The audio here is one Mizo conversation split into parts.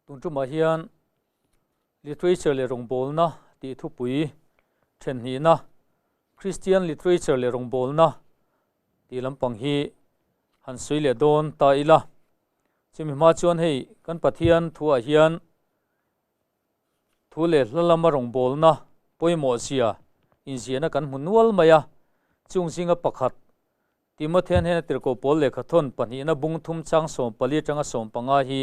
Tun tumah hian Literature leh rawngbawlna tih thupui thenhnihna, Christian Literature leh rawngbawlna tih lampang hi han sawi leh dawn ta ila. Chumi hma chuan hei kan Pathian thuah hian thu leh hla lama rawngbawlna pawimawh zia inziahna kan hmu nual mai a, chung zinga pakhat Timothea hnena tirhkoh pawl lehkhathawn pahnihna bung thum chang 14 atanga 15 hi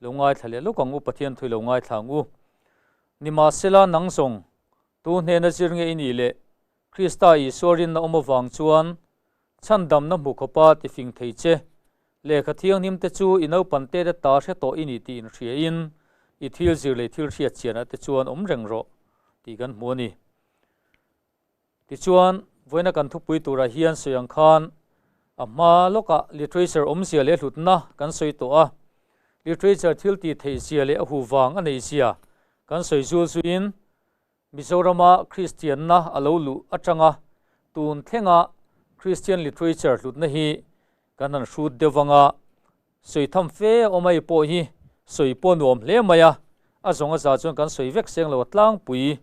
lo ngaithla leh lawk ang u, Pathian thu i lo ngaithla ang u. Nimahsela nang zawng tu hnena zir nge i nih leh Krista Isua rinna awm avang chuan chhandamna hmu khawpa tifing thei che lehkha thianghlim te chu i naupan te te ta hre tawh i ni tih inhriain i thil zir leh thil hriat chianah te chuan awm reng rawh tih kan hmu a ni. Tichuan, vawiina kan thupui turah hian sawi ang khan a hma lawkah literature awmzia leh hlutna kan sawi tawh a, literature thil tih theihzia leh a hu vang a neihzia kan sawi zul zuiin Mizorama Kristianna a lo luh atanga tun thlenga Christian literature hlutna hi kan han hrut deuh vanga sawi tham fe awm ai pawh hi sawi pawh nuam hle mai a, a zawng a za chuan kan sawi vek seng lo a tlangpui.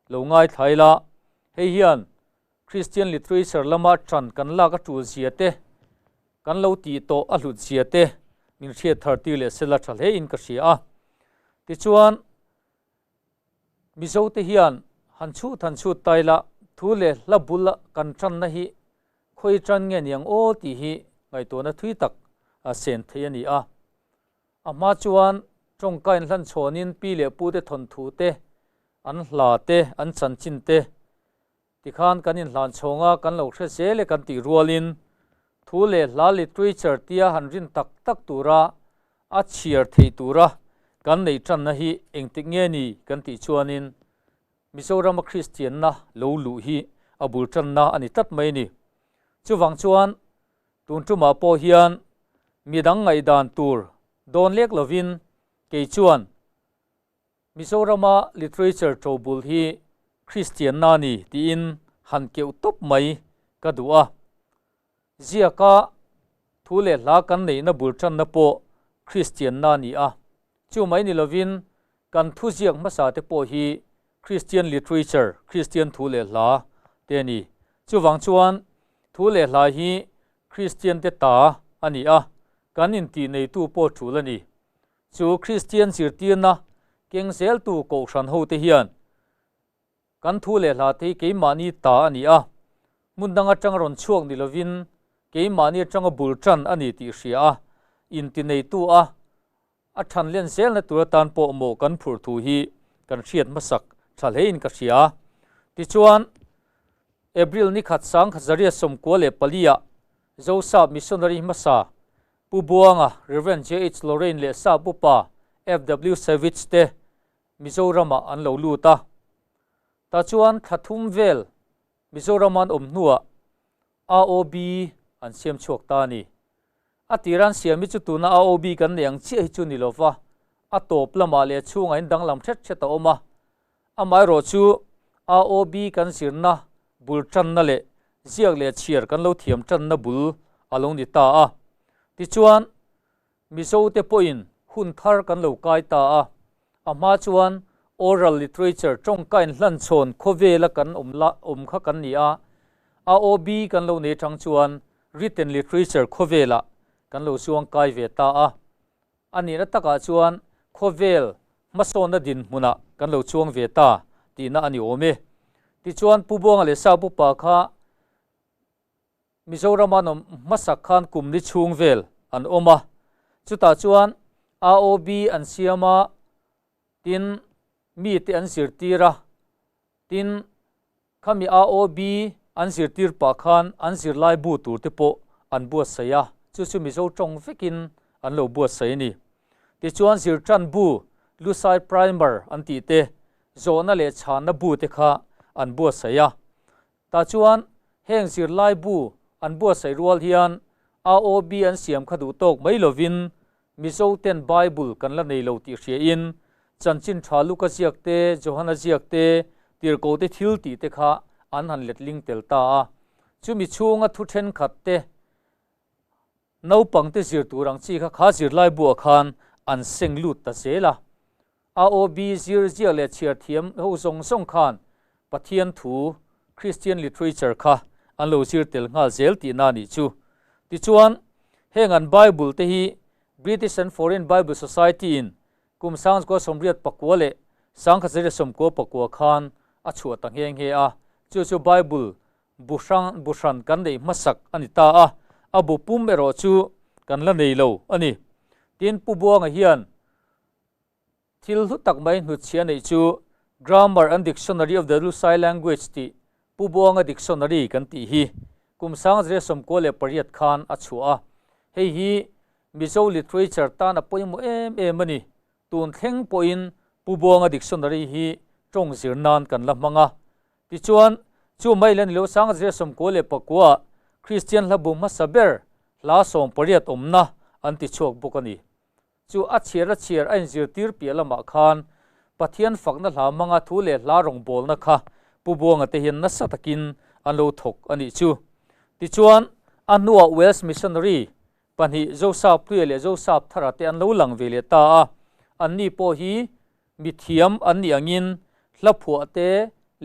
Lo ngaithla ila, hei hian Christian literature lama ṭan kan lak a ṭul zia te, kan lo tih tawh a hlut zia te min hriat thar tir leh sela ṭha hle in ka hria a. Tichuan, Mizote hian han chhut han chhut ta ila, thu leh hla bul kan ṭanna hi khawi ṭan nge niang aw tih hi ngaihtuahna thui tak sen thei a ni a. A hma chuan tawngka inhlan chhawnin pi leh pute thawnthu te, an hla te, an chanchin te tikhan kan inhlan chhawng a, kan lo hre zel e kan tih rualin thu leh hla literature tia han rin tak tak tura a chhiar theih tura kan neih tanna hi engtik nge ni kan tih chuanin Mizorama Kristianna lo luh hi a bul tanna a ni tlat mai a ni. Chuvang chuan Tun tumah pawh hian midang ngaihdan tur dawn lek lovin kei chuan Mizorama literature ṭobul hi Kristianna a ni tiin han keuh tawp mai ka duh a. Ziaka thu leh hla kan neihna bul ṭanna pawh Kristianna a ni a. Chu mai ni lovin kan thu ziak hmasa te pawh hi Christian literature, Kristian thu leh hla, te a ni. Chuvang chuan thu leh hla hi Kristian te ta a ni a, kan intih neitu pawh tul a ni. Chu Kristian zirtirna keng zeltu kohhran hote hian Kan thu leh hla te hi keimahni ta a ni a, hmun dang atanga rawn chhuak ni lovin keimahni atanga bul tan a ni tih hria a, intineitu a a than len zelna tur atan pawh mawh kan phurh thu hi kan hriat hmasak tha hlein ka hria. Tichuan, April ni khat 1994 ah Zosap Missionary hmasa Pu Buanga, Rev. JH Lorraine leh Sap Upa FW Savage te Mizoramah an lo lut a. Tah chuan thla thum vel Mizoram an awm hnuah AOB an siam chhuak ta a ni. A tira an siam hi chu tuna AOB kan neih ang chiah hi chu ni lo va, a tawp lamah leh a chhungah in danglam hret hret a awm a. Amaherawh chu AOB kan zirna bul tanna leh ziak leh chhiar kan lo thiam tanna bul a lo ni ta a. Tichuan, Mizote pawhin hun thar kan lo kai ta a, a hma chuan oral literature tawngka inhlanchhawn khawvela kan awm la awm kha kan ni a, AOB kan lo nei chang chuan written literature khawvelah kan lo chuang kai ve ta a. A nihna takah chuan khawvel hmasawnna dinhmunah kan lo chuang ve ta tihna a ni awm e. Tichuan Pu Buanga leh Sa Pupa kha Mizorama an awm hmasak khan kum li chhung vel an awm a, chutah chuan AOB an siam a, tin mite an zirtir a, tin khami AOB an zirtir pah khan an zirlai bu tur te pawh an buatsaih a, chu chu Mizo tawng vekin an lo buatsaih a ni. Tichuan zirtan bu Lusai Primer an tih te, zawhna leh chhanna bu te kha an buatsaih a. Tah chuan heng zirlai bu an buatsaih rual hian AOB an siam kha duh tawk mai lovin Mizo ten Bible kan la nei lo tih hriain chanchin tha Luka ziak te, Johana ziak te, tirhkoh te thil tih te kha an han letling tel ta a. Chumi chhunga thu thenkhat te, Naupangte zir tur ang chi kha kha zirlai buah khan an seng lut ta zel a. AOB zir ziak leh chhiar thiam ho zawng zawng khan Pathian thu, Christian literature, kha an lo zir tel nghal zel tihna a nih chu. Tichuan, heng an Bible te hi British and Foreign Bible Society in kum 1989 leh 1999 khan a chhuah ta nghe nghe a, chu chu Bible bu hrang bu hran kan neih hmasak a ni ta a, a bu pum erawh chu kan la nei lo a ni. Tin, Pu Buanga hian Thil hlu tak mai hnutchhia neih chu Grammar and Dictionary of the Lusai Language tih Pu Buanga Dictionary kan tih hi kum 1998 khan a chhuah a. Hei hi Mizo literature tan a pawimawh em em a ni. Tun thleng pawhin Pu Buanga Dictionary hi tawng zir nan kan la hmang a. Tichuan, chu mai la ni lo 1999 ah Kristian hlabu hmasa ber hla 18 awmna an ti chhuak bawk a ni. Chu a chhiar a chhiar a inzirtir piah lamah khan Pathian fakna hla hmanga thu leh hla rawngbawlna kha Pu Buanga te hian nasa takin an lo thawk a nih chu. Tichuan, a hnuah Welsh missionary pahnih Josaph Hluia leh Josaph Thara te an lo lang ve leh ta a, anni pawh hi mithiam an nih angin hla phuah te,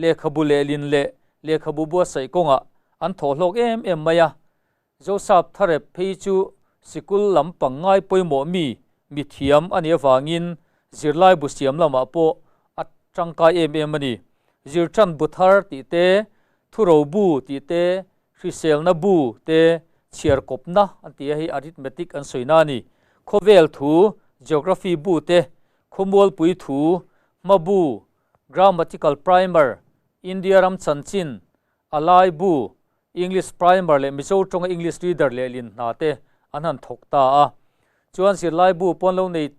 lehkhabu lehlin leh lehkhabu buatsaih kawngah an thawh hlawk em em mai a. Joseph Tharep phei chu sikul lam pang ngai pawimawh mi mithiam a nih avangin zirlai bu siam lamah pawh a tangkai em em a ni. Zirtan bu thar tih te, thuro bu tih te, hriselna bu te, chhiar kawpna an ti a, hei arithmetic an sawina a ni. Khawvel thu, geography bu te, khawmualpui thu, hma bu, grammatical primer, India ram chanchin, A lai bu, English Primer leh Mizo tawnga English Reader lehlin hna te an han thawk ta a. Chuan zirlai bu pawn lo nei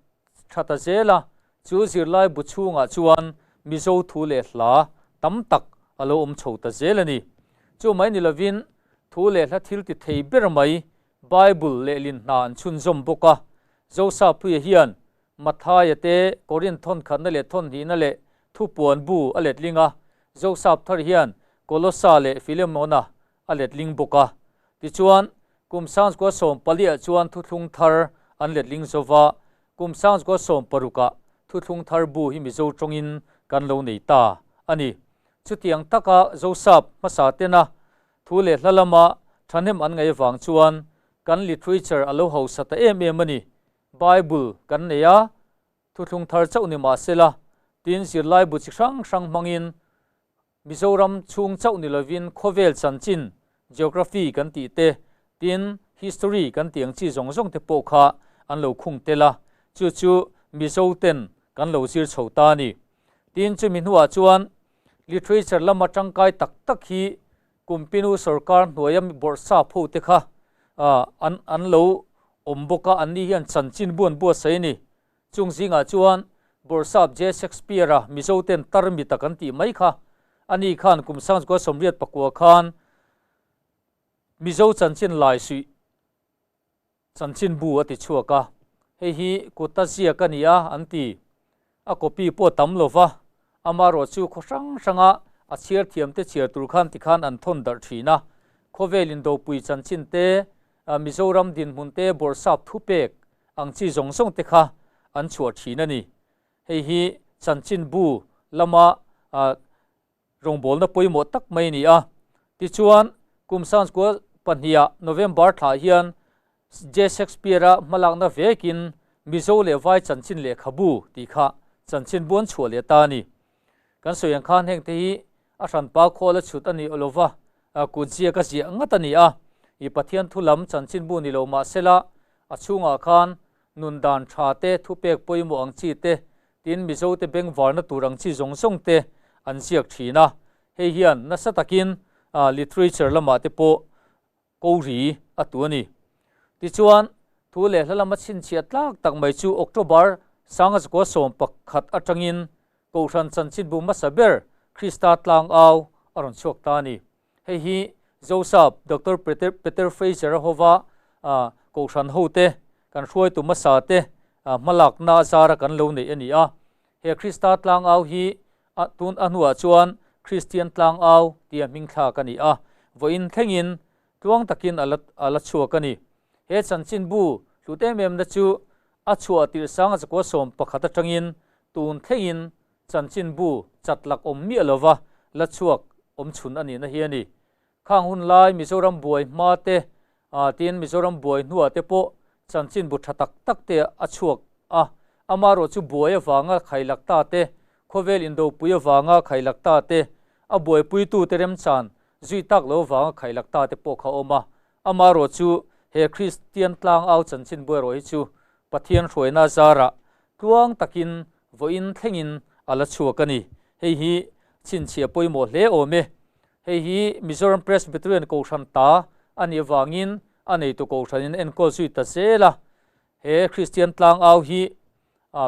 tha ta zel a, chu zirlai bu chhungah chuan Mizo thu leh hla tam tak a lo awm chho ta zel a ni. Chu mai ni lovin thu leh hla thil ti thei ber mai Bible lehlin hna an chhunzawm bawk a. Zosaphuia hian Mathaia te Korinth thawn khatna leh thawn hnihna leh thupuan bu a letling a, Josaph thar hian Kolossa leh Filemona a letling bawk a. Tichuan, kum 1914 ah chuan thuthlung thar an letling zo va, kum 1916 ah thuthlung thar bu hi Mizo tawngin kan lo nei ta a ni. Chutiang taka Josaph hmasa tena thu leh hla lama thahnem an ngaih avang chuan kan literature a lo hausa ta em em a ni. Bible kan nei a, thuthlung thar chauh ni mah sela, tin zirlai bu chi hrang hrang hmangin Mizoram chhung chauh ni lovin khawvel chanchin, geography kan tih te, tin history kan tih ang chi zawng zawng te pawh kha an lo khung tel a, chu chu Mizo ten kan lo zir chho ta a ni. Tin chumi hnuah chuan literature lama tangkai tak tak hi Kumpinu sorkar hnuaia mi bawrhsap ho te kha an an lo awm bawk a, anni hian chanchin bu an buatsaih a ni. Chung zingah chuan bawrhsap J. Shakespeare-a Mizo ten tar mi tak an tih mai kha ani khan kum 1989 khan Mizo chanchin lai suih Chanchin bu a ti chhuak a, hei hi kuta ziak a ni a an ti. A copy pawh a tam lo va, amaherawh chu khaw hrang hranga a chhiar thiamte chhiar tur khan tikhan an thawn darh thin a. Khawvel indopui chanchin te, Mizoram dinhmun te bawrhsap thupek ang chi zawng zawng te kha an chhuah thin a ni. Hei hi chanchin bu lama Rawngbawlna pawimawh tak mai a ni a. Tichuan, kum sangkua pahniha November thlah hian J. Shakespeare-a hmalakna vekin Mizo leh Vai chanchin lehkhabu tih kha chanchin buan chhuah leh ta a ni. Kan sawi ang khan hengte hi a hranpa khawl a chhut a ni lova, kutziak a ziah ngat a ni a. I Pathian thu lam chanchinbu ni lo mah sela, a chhungah khan nun dan tha te, thupek pawimawh ang chi te, tin Mizote bengvarna tur ang chi zawng zawng te an ziak thin a. Hei hian nasa takin literature lamah te pawh ko ri a tu a ni. Tichuan, thu leh hla lama chhinchhiah tlak tak mai chu October 1911 atangin Kohhran chanchinbu hmasa ber Krista Tlangau a rawn chhuak ta a ni. Hei hi Joseph Doctor Peter Fraser-a hova Kohhran hote kan hruaitu hmasa te hmalakna a zara kan lo neih a ni a. He Krista Tlangau hi tun a hnuah chuan Kristian Tlangau tia hming thlak a ni a, vawiin thlengin tluang takin a la chhuak a ni. He chanchinbu hlut em emna chu. A chhuah tirh sanga zakua 11 atangin tun thlengin chanchinbu chat lak awm miah lova la chhuak awm chhun a nihna hi a ni. Khang hun lai Mizoram buai hma te, tin Mizoram buai hnuah te pawh chanchinbu tha tak tak te a chhuak a, amaherawh chu buai avanga khailak ta te, khawvel indopui avanga khailak ta te, a buaipuitute remchan zui tak lo avanga khailak ta te pawh kha a awm a, amaherawh chu he Kristian tlangau chanchinbu erawh hi chu Pathian hruaina zarah tluang takin vawiin thlengin a la chhuak a ni. Hei hi chhinchhiah pawimawh hle awm e. Hei hi Mizoram Presbyterian Kohhran ta a nih avangin a neitu Kohhranin enkawl zui ta zel a. He Kristian tlangau hi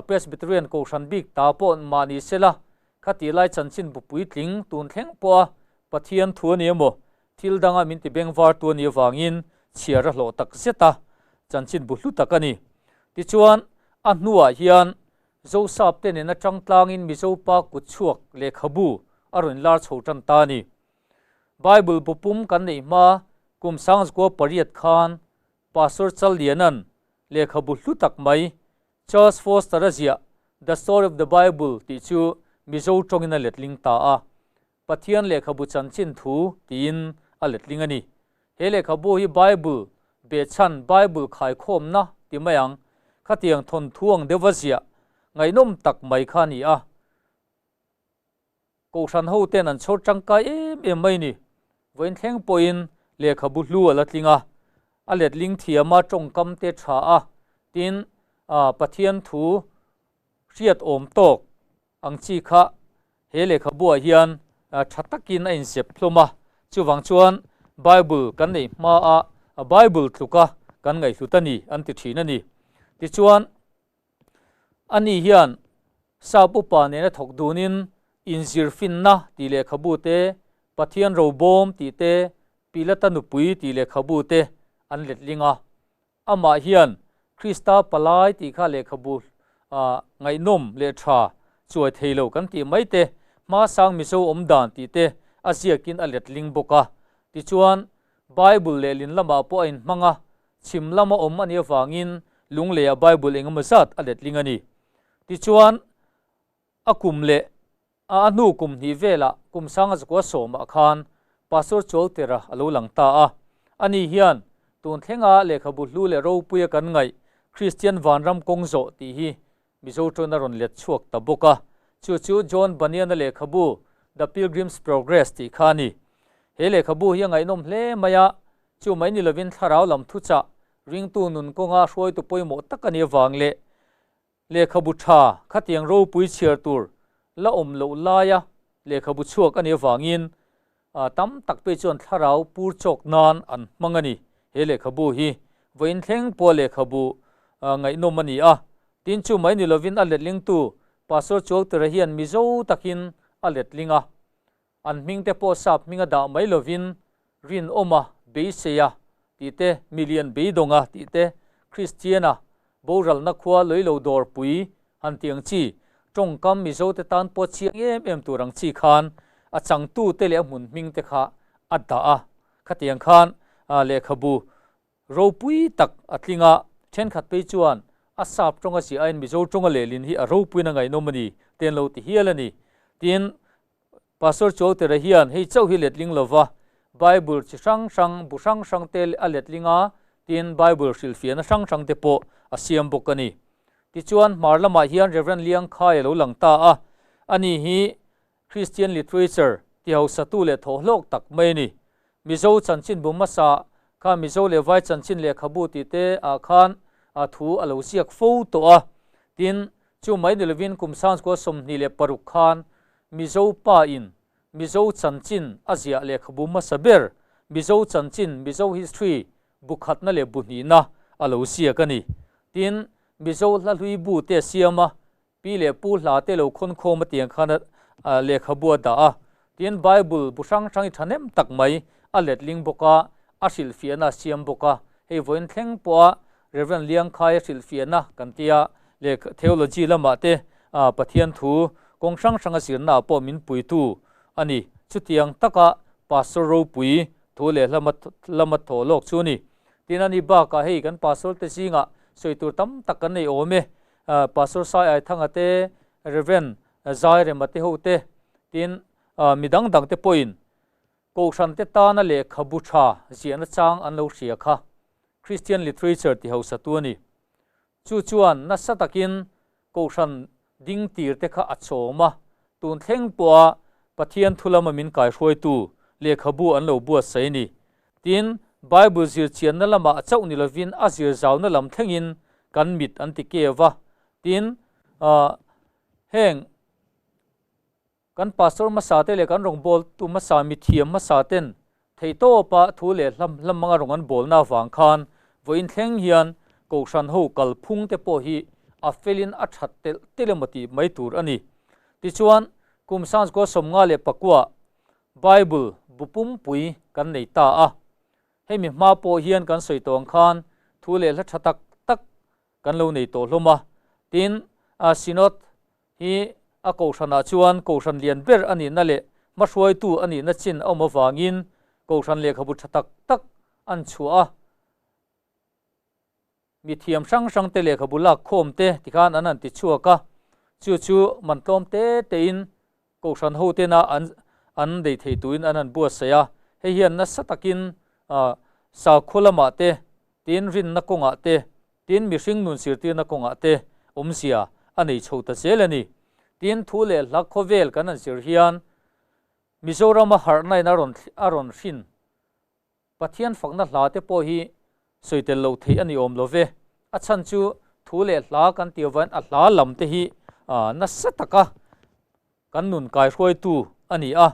Presbyterian Kohhran bik ta pawh mah ni sela, khatih lai chanchin bu puitling tun thleng pawha Pathian thu a ni emaw, thil danga min ti bengvartu a nih avangin chhiar a hlawh tak zet a, chanchin bu hlu tak a ni. Tichuan, a hnuah hian Zosap te nena tangtlangin Mizopa kutchhuak lehkhabu a rawn lar chho tan ta a ni. Bible bu pum kan neih hma kum 1800 khan Pastor Challiana'n lehkhabu hlu tak mai Charles Foster-a ziah The Story of the Bible tih chu Mizo tawngin a letling ta a. Pathian lehkhabu chanchin thu tiin a letling a ni. He lehkhabu hi Bible behchhan, Bible khaikhawmna ti mai ang, khatiang thawnthu ang deuha ziah ngaihnawm tak mai kha a ni a. Kohhran hoten an chhawr tangkai em em mai ni. Vawiin thleng pawhin lehkhabu hlu a la tling a, a letling thiam a, tawngkam te tha a, tin Pathian thu hriat awm tawk ang chi kha he lehkhabuah hian tha takin a inzep hlawm a. Chuvang chuan Bible kan neih hmaa Bible tluka kan ngaihhlut a ni an ti thin a ni. Tichuan ani hian sap upa nena thawk dunin inzir finna tih lehkhabu te, Pathian robawm tih te, Pilata nupui tih lehkhabu te an letling a. Amah hian Krista palai tih kha lehkhabu ngaihnawm leh tha chuai thei lo kan tih mai te, hmasang Mizo awm dan tih te a ziakin a letling bawk a. Tichuan, Bible lehlin lamah pawh a inhmang a, chhim lama awm a nih avangin Lungleiah Bible engemaw zat a letling a ni. Tichuan, A kum leh a hnu kum hnih velah kum sanga zakua sawmah khan Pastor Chawltera a lo lang ta a. Ani hian tun thlenga lehkhabu hlu leh ropuia kan ngaih Kristian Vanram kawng zawh tih hi Mizo tawn a rawn let chhuak ta bawk a. Chu chu John Bunyan-a lehkhabu The Pilgrim's Progress tih kha a ni. He lehkhabu hi a ngaihnawm hle mai a, chu mai ni lovin thlarau lam thuchah ringtu nun kawnga hruaitu pawimawh tak a nih avang leh Lehkhabu tha khatiang ropui chhiar tur la awm loh laia lehkhabu chhuak a nih avangin tam tak pei chuan thlarau pur chawk nan an hmang a ni. He lehkhabu hi vawiin thleng pawha lehkhabu ngaihnawm a ni a, tin chu mai ni lovin a letlingtu Pastor Chuautera hian Mizo takin a letling a, An hming te pawh sap hminga dah mai lovin Rinawma, Beiseia tih te, Milian Beidawnga tih te, Kristiana, Boralna khua Loilo Dawrpui han tih ang chi, tawngkam Mizo te tan pawh chiang em em tur ang chi khan a changtu te leh a hmun hming te kha a dah a. Khatiang khan lehkhabu Ropui tak a tling a, thenkhat phei chuan a sap tawnga ziah aiin Mizo tawnga lehlin hi a ropuiin a ngaihnawm a ni te an lo ti hial a ni. Tin, Pastor Chawltera hian hei chauh hi letling lova Bible chi hrang hrang, bu hrang hrang te a letling a, tin Bible hrilhfiahna hrang hrang te pawh a siam bawk a ni. Tichuan, hmar lamah hian Rev. Liangkhai a lo lang ta a, ani hi Christian Literature ti hausatu leh thawhhlawk tak mai a ni. Mizo chanchinbu hmasa kha Mizo leh Vai chanchin lehkhabu tih te ah khan a thu a lo ziak fo tawh a. Tin, chu mai ni lovin kum sangchukua 26 khan Mizo pa in Mizo chanchin a ziah lehkhabu hmasa ber Mizo chanchin, Mizo History, bu khatna leh bu hnihna a lo ziak a ni. Tin, Mizo hla hlui bu te a siam a, Pi leh Pu hla te lo khawn khawm a tiang khan a lehkhabu a dah a, tin Bible bu hrang hrang hi thahnem tak mai a letling bawk a, a hrilhfiahna a siam bawk a, hei vawiin thleng pawha Rev. Liangkhaia hrilhfiahna kan tia leh theology lamah te Pathian thu kawng hrang hranga zirnaah pawh min puitu a ni. Chutiang taka Pastor ropui thu leh lama thawh lawk chu a ni. Tin a ni bakah hei kan Pastor te zingah. Sawi tur tam tak kan nei awm e. Pastor Sai Aithanga te, Rev. Zairema te ho te, tin mi dang dang te pawhin Kohhran te tana lehkhabu tha ziahna chang an lo hria kha Christian Literature ti hausa tu a ni. Chu chuan nasa takin Kohhran ding tir te kha a chawm a, tun thleng pawha Pathian thu lama min kaihruaitu lehkhabu an lo buatsaih a ni. Tin, Bible zir chianna lamah chauh ni lovin a zir zauna lam thlengin kan mit an ti keu va. Tin, heng kan pastor hmasa te leh kan rawngbawltu hmasa mithiam hmasa ten theihtawpa thu leh hlam hlam anga rawn an bawlna avang khan vawiin thleng hian Kohhran ho kalphung te pawh hi a felin a that telh telh emaw tih mai tur a ni. Tichuan, kum sangchukua 54 Bible bu pumpui kan nei ta a. Hemi hma pawh hian kan sawi tawh ang khan thu leh hla tha tak tak kan lo nei tawh hlawm a. Tin, Synod hi a kohhranah chuan kohhran lian ber a nihna leh hmahruaitu a nihna chin a awm avangin kohhran lehkhabu tha tak tak an chhuah a, mi thiam hrang hrang te lehkhabu lak khawm te tikhan an han ti chhuak a, chu chu man tlawm te tein kohhran ho tena an an nei thei tuin an han buatsaih a, hei hian nasa takin sakhaw lamah te, tin rinna kawngah te, tin mihring nun zirtirna kawngah te awmzia a nei chho ta zel a ni. Tin, thu leh hla khawvel kan han zir hian Mizorama harhna in a rawn a rawn hrin Pathian fakna hla te pawh hi sawi tel loh theih a ni awm lo ve. A chhan chu thu leh hla kan tih avangin a hla lam te hi nasa taka kan nun kaihruaitu a ni a.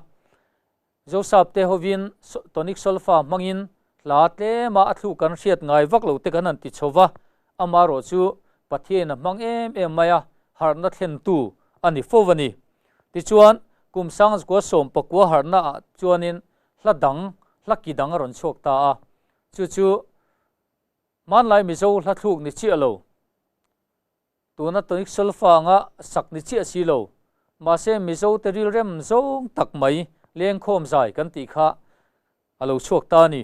Zosap te hovin tonic solfa hmangin hla tlema a thluk kan hriat ngai vak loh te kan han ti chho va, amaherawh chu Pathianin a hmang em em mai a, harhna thlentu a ni fo a ni. Tichuan, kum sangzkua 19 harhna ah chuanin hla dang, hla ki dang a rawn chhuak ta a, chu chu hmanlai Mizo hla thluk ni chiah lo, tuna tonic solfa anga sak ni chiah si lo, mahse Mizo te rilrem zawng tak mai lengkhawm zai kan tih kha a lo chhuak ta a ni.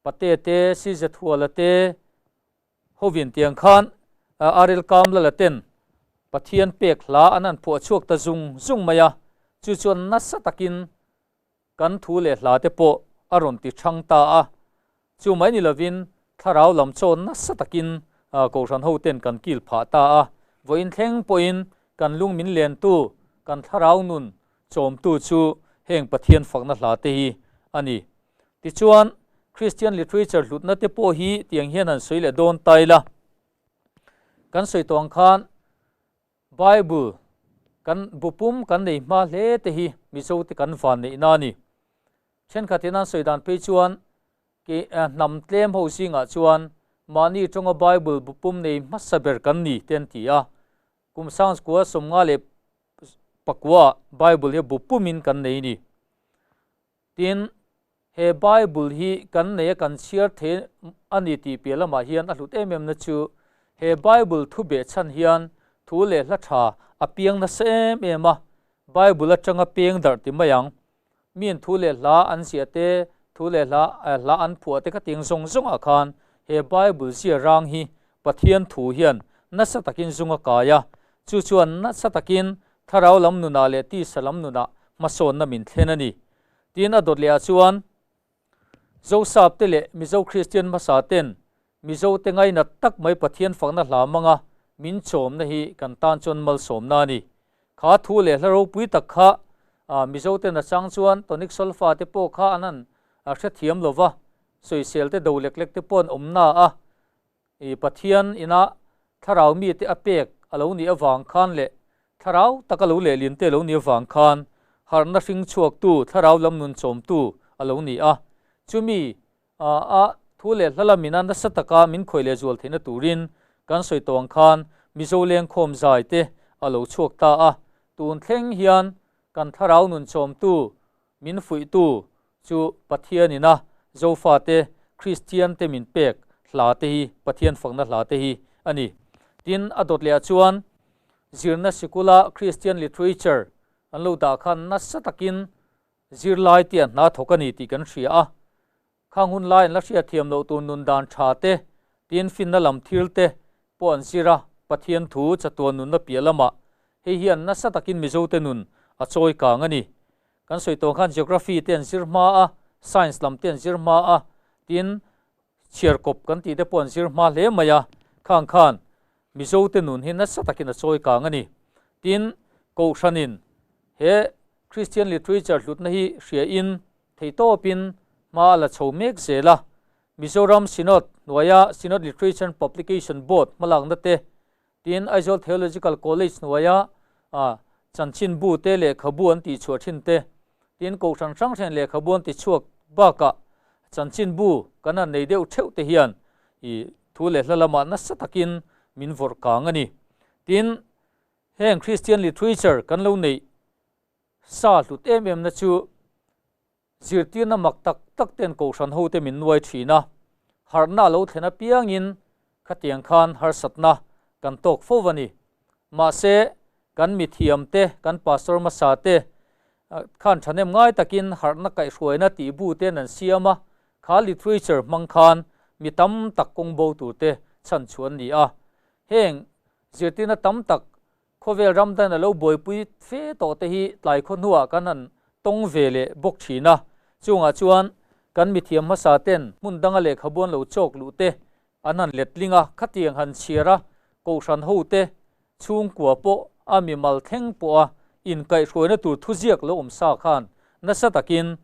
Pate te, Sizathuala te, Hovin tiang khan Arel Kamlala ten Pathian pek hla an han phuah chhuak ta zung zung mai a, chu chuan nasa takin kan thu leh hla te pawh a rawn ti thang ta a. Chu mai ni lovin thlarau lam chaw nasa takin Kohhran ho ten kan kil phah ta a. Vawiin thleng pawhin kan lung min lentu, kan thlarau nun chawmtu chu heng Pathian fakna hla te hi a ni. Tichuan, Christian literature hlutna te pawh hi tiang hian han sawi leh dawn ta ila. Kan sawi tawh ang khan Bible kan bu pum kan nei hma hle te hi Mizo te kan van neihna a ni. Thenkhatin an sawi dan phei chuan ke hnam tlem ho zingah chuan mahni tawnga Bible bu pum nei hmasa ber kan ni te an ti a. Kum sangchkua 59 Bible hi bu pumin kan nei ni. Tin, he Bible hi kan nei a kan chhiar thei a ni tih piah lamah hian a hlut em em na chu he Bible thu beh chhan hian thu leh hla tha a piang nasa em em a, Bible atanga peng darh ti mai ang. Miin thu leh hla an ziah te, thu leh hla hla an phuah te kha tiang zawng zawngah khan he Bible zia rang hi Pathian thu hian nasa takin zung a kai a, chu chuan nasa takin Thlarau lam nunah leh tisa lam nunah hmasawnna min thlen a ni. Tin, a dawt lehah chuan Zosap te leh Mizo Kristian hmasa ten Mizo te ngainat tak mai Pathian fakna hla hmanga min chawmna hi kan tan chuan malsawmna a ni. Kha thu leh hla ropui tak kha Mizo ten a chang chuan tonic solfa te pawh kha an han hrethiam lova, sawisel te do lek lek te pawh an awm na a. I Pathian ina thlarau mite a pek a lo nih avang khan leh thlarau taka lo lehlin te a lo nih avang khan harhna hring chhuaktu thlarau lam nun chawmtu a lo ni a. Chumi a thu leh hla lamina nasa taka min khawih leh zual theihna turin kan sawi tawh ang khan Mizo lengkhawm zai te a lo chhuak ta a. Tun thleng hian kan thlarau nun chawmtu Min fuihtu chu Pathian ina Zofate, Kristian te min pek hla te hi, Pathian fakna hla te hi a ni. Tin, a dawt lehah chuan zirna sikula Christian literature an lo dah khan nasa takin zirlai te an hna thawk a ni tih kan hria a. Khang hun lai an la hriat thiam loh tur nun dan tha te, Tin, finna lam thil te pawh an zir a, Pathian thu chatuan nunna piah lamah hei hian nasa takin Mizote nun a chawi kang a ni. Kan sawi tawh khan Geography te an zir hma a, Science lam te an zir hma a, tin chhiar kawp kan tih te pawh an zir hma hle mai a, khang khan Mizote nun hi nasa takin a chawi kang a ni. Tin, Kohhranin he Christian Literature hlutna hi hria in theihtawpin hma a la chho mek zel a, Mizoram Synod hnuaia Synod Literature and Publication Board hmalakna te, tin Aizawl Theological College hnuaia chanchinbu te lehkhabu an tihchhuah thin te, tin Kohhran hrang hrang lehkhabu an tichhuak bakah chanchinbu kan han nei deuh theuh te hian i thu leh hla lamah nasa takin min vawrh kang a ni. Tin, heng Christian Literature kan lo neih sa hlut em em na chu Zirtirna mak tak tak ten Kohhran hote min nuai thin a, harhna a lo thlen apiangin khatiang khan harsatna kan tawk fo a ni. Mahse, kan mithiam te, kan pastor hmasa te khan thahnem ngai takin harhna kaihhruaina tih bu ten an siam a, kha literature hmang khan mi tam tak kawng bo tur te chhan chhuah an ni a. Heng zirtirna tam tak Khawvel ram dan a lo buaipui fe tawh te hi tlai khaw hnuah kan han tawng ve leh bawk thin a, chungah chuan kan mithiam hmasa ten hmun danga lehkhabu an lo chawk luh te an han letling a, khatiang han chhiar a, kohhran ho te chhungkua pawh a mimal thleng pawh a inkaihhruaina tur thuziak lo awm sa khan nasa takin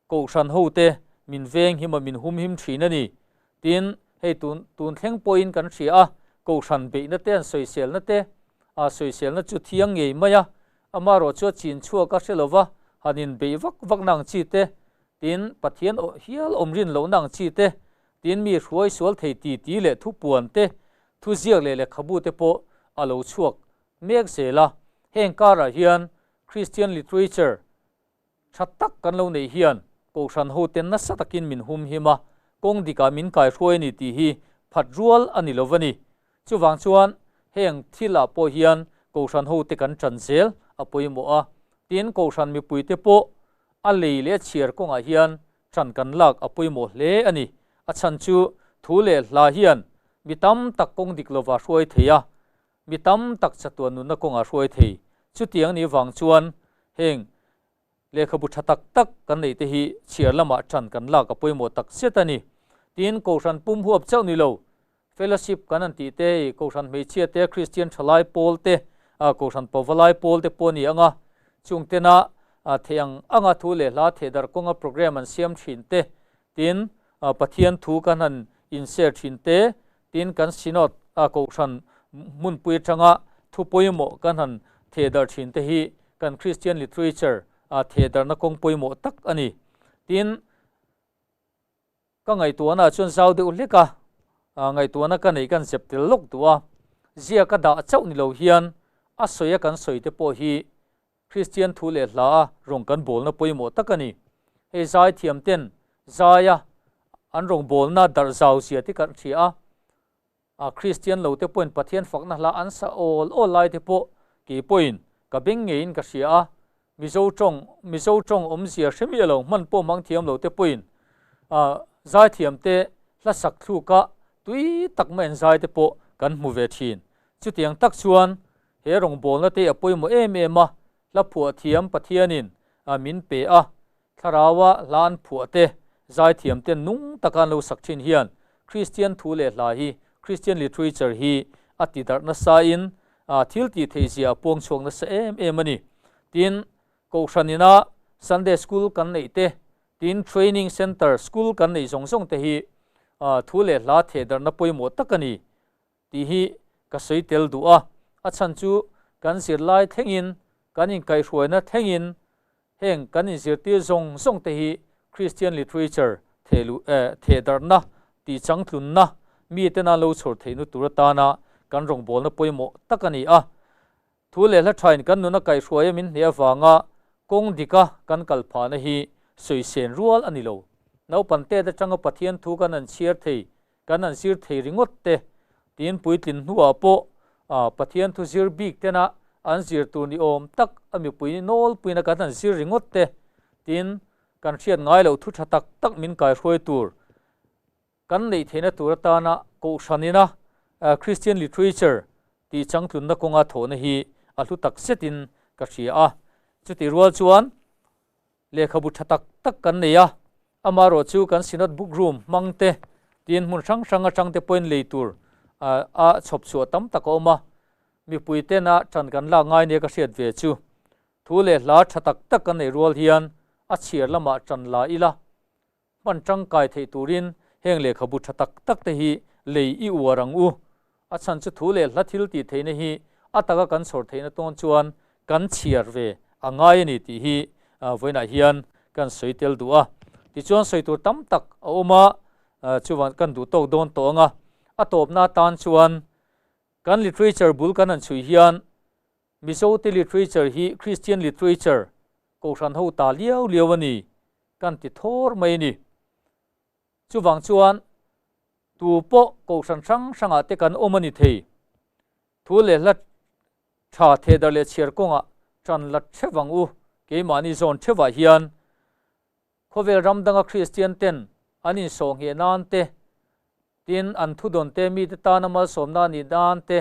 Kohhran hote min veng him a min hum him thin a ni. Tin, hei tun tun thleng pawhin kan hria a, Kohhran beihna te an sawiselna te, a sawiselna chu thiang ngei mai a, amaherawh chu a chin chhuak a hre lova, han inbeih vak vak na ang chi te, tin, Pathian hial awm rin lohna ang chi te, tin, mi hruai sual thei ti ti leh thupuan te, thuziak leh lehkhabu te pawh a lo chhuak mek zel a. Heng karah hian Christian Literature Tha tak kan lo neih hian Kohhran hoten nasa takin min hum him a, kawng dikah min kaihruai a ni tih hi phat rual a ni lo va ni. Chuvang chuan heng thilah pawh hian Kohhran hote kan ṭan zel a pawimawh a, tin Kohhran mipuite pawh a lei leh a chhiar kawngah hian ṭan kan lak a pawimawh hle a ni. A chhan chu thu leh hla hian mi tam tak kawng dik lova hruai thei a, Mi tam tak chatuan nunna kawngah hruai thei. Chutiang ni vang chuan heng lehkhabu tha tak tak kan neih te hi chhiar lamah ṭan kan lak a pawimawh tak zet a ni. Tin, Kohhran pum huap chauh ni lo, Fellowship kan han tih te, Kohhran hmeichhia te, Kristian thalai pawl te, Kohhran pavalai pawl te pawh a ni ang a, chung tena theih ang anga thu leh hla thehdarh kawnga program an siam thin te, Tin, Pathian thu kan han inshare thin te, tin kan Synod a Kohhran hmunpui atanga thu pawimawh kan han thehdarh thin te hi kan Christian literature a thehdarhna kawng pawimawh tak a ni. Tin, ka ngaihtuahna ah chuan zau deuh hlek a, ngaihtuahna ka neih kan zep tel lawk duh a, ziak a dah chauh ni lo hian a sawi a kan sawi te pawh hi Kristian thu leh hla a rawng kan bawlna pawimawh tak a ni. Hei zaithiam ten zaia an rawngbawlna darh zau zia te kan hria a, a Kristian lo te pawhin Pathian fakna hla an sa awl awl lai te pawh kei pawhin ka beng ngeiin ka hria a, Mizo tawng Mizo tawng awmzia hre miah lo hman pawh hmang thiam lo te pawhin a zaithiam te hla sak thluka tui tak mai an zai te pawh kan hmu ve thin. Chutiang tak chuan He rawngbawlna te a pawimawh em em a, hla phuah thiam Pathianin min pe a, Thlaraua hla an phuah te, zaithiam ten nung taka an lo sak thin hian Kristian thu leh hla hi, Christian literature hi a ti darh nasa in thil tih theih zia a puang chhuak nasa em em a ni. Tin, Kohhran ina Sunday School kan neih te, tin Training Centre School kan neih zawng zawng te hi thu leh hla theh darhna pawimawh tak a ni. Tih hi ka sawi tel duh a, a chhan chu kan zirlai thlengin, kan inkaihhruaina thlengin heng kan inzirtir zawng zawng te hi Christian literature thehluh eh thehdarhna, tihchangtlunna, mitena lo chhawr theihna tur atana kan rawngbawlna pawimawh tak a ni a. Thu leh hla thain kan nuna kaihhruaia min hneh avanga kawng dika kan kal phahna hi sawisên rual a ni lo. Naupan tet atanga Pathian thu kan han chhiar thei, kan han zir thei ringawt te, tiin puitlin hnuah pawh Pathian thu zir bik tena an zir tur ni awm tak a mipui nawlpuina kan han zir ringawt te, tiin kan hriat ngai loh thu tha tak tak min kaihruai tur Kan neih theihna tur atana Kohhranina Christian Literature tih changtlunna kawnga thawhna hi a hlu tak zetin ka hria a. Chutih rual chuan lehkhabu tha tak tak kan nei a, amaherawh chu kan Synod Book Room hmang te tin hmun hrang hrang atang te pawhin lei tur a chhawp chhuah tam tak a awm a, mipui tena tan kan lak ngai nia ka hriat ve chu. Thu leh hla tha tak tak kan neih rual hian a chhiar lamah tan la ila, hman tangkai theih turin heng lehkhabu tha tak tak te hi lei i uar ang u. A chhan chu thu leh hla thil tih theihna hi a taka kan chhawr theihna tawn chuan kan chhiar ve a ngai a ni tih hi vawiinah hian kan sawi tel duh a. Tichuan sawi tur tam tak a awm a, chuvan kan duh tawk dawn tawh ang a. A tawpna atan chuan kan literature bul kan han chhui hian Mizote literature hi Christian literature Kohhran ho ta liau liau a ni kan ti thawr mai a ni. Chuvang chuan tu pawh Kohhran hrang hrangah te kan awm a ni thei. Thu leh hla tha thehdarh leh chhiar kawngah tan la thevang u keimahni zawn thevah hian Khawvel ram danga Kristian ten an insawh ngheh nan te, tin an thudawn te mite tana malsawmna a nih nan te,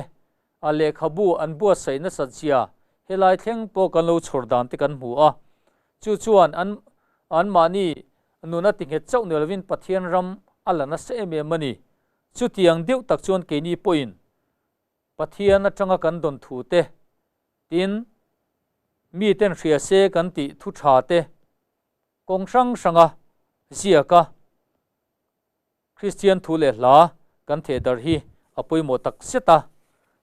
a lehkhabu an buatsaih nasat zia helai thleng pawh kan lo chhawr dan te kan hmu a. Chu chuan an anmahni nun a tinghet chauh ni lovin Pathian ram a la nasa em em a ni. Chutiang deuh tak chuan keini pawhin Pathian atanga kan dawn thu te, tin miten hria se kan tih thu tha te, Kawng hrang hranga ziaka Kristian thu leh hla kan theh darh hi a pawimawh tak zet a.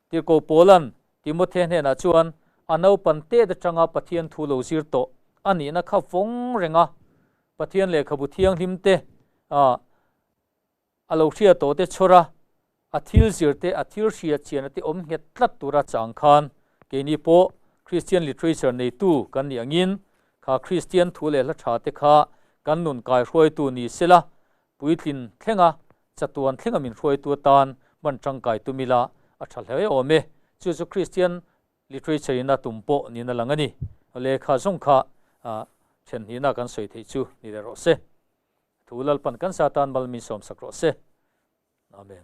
Tirhkoh Paula'n Timothea hnenah chuan a naupan tet atanga Pathian thu lo zir tawh a nihna kha vawng reng a, Pathian lehkhabu thianghlim te a lo hria tawh te chhawr a, a thil zir te, a thil hria chian te awm nghet tlat tura chang khan keini pawh Christian literature neitu kan nih angin kha Christian thu leh hla tha te kha kan nun kai hruaitu ni sela puitlin thlenga chatuan thlenga min hruaitu atan hman tangkai tum ila a tha hle awm e. Chu chu Christian literature in a tum pawh niin a lang a ni. Lehkha zawng kha then hnihna kan sawi theih chu ni leh rawh se. Thu Lalpan kan sa tan mal min sawmsak rawh se. Amen.